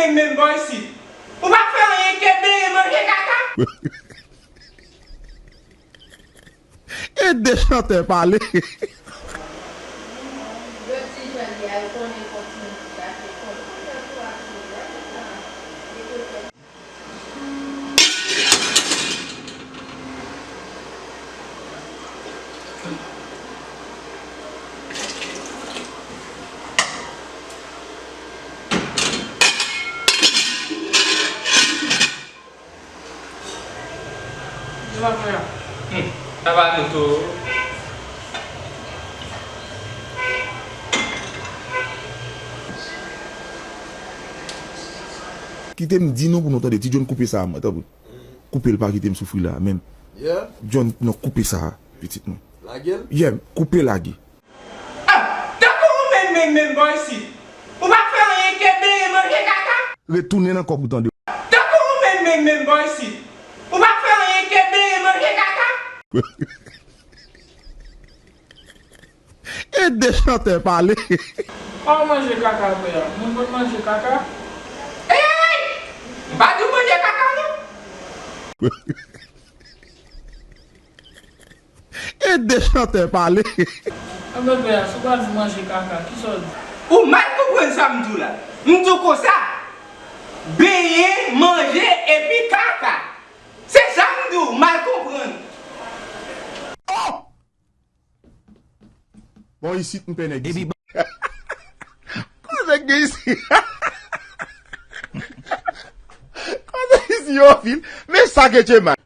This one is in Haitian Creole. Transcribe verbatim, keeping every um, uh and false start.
Men, men, bò isit. Ou pa fè anyen ke benyen manje kaka? Ede chantè pale. Yo pa fè a. Hmm. Sa pa nou tou. Kite m di nou pou nou tande. Ti John, koupe sa a, mwen, tanpri. Koupe l, pa kite m soufri la a, menm. Yeah. John, non, koupe sa a, pitit mwen. Lage l. Yeah, koupe lage. Ah, tankou ou menm, menm, menm, bò isit. Ou pa fè anyen ke benyen manje kaka? Retounen nan kòb ou, tande. Tankou ou menm, menm, menm, bò isit. Ou pa fè anyen ke benyen manje kaka? Ede chantè pale. Pa w manje kaka vre a. Moun konn manje kaka? Ey, ey, ey! M pa di w manje kaka, non. Ede chantè pale. Anben, vre a, si w pa di manje kaka, kisa w di? Ou mal konprann sa m di w la. M di w konsa, benyen, manje, epi kaka. Se sa m di w, mal konprann. Oh! Bon, isit m pè nèg isit. Koze gen isi. Koze isi yo fil. Men sa ke Tchema.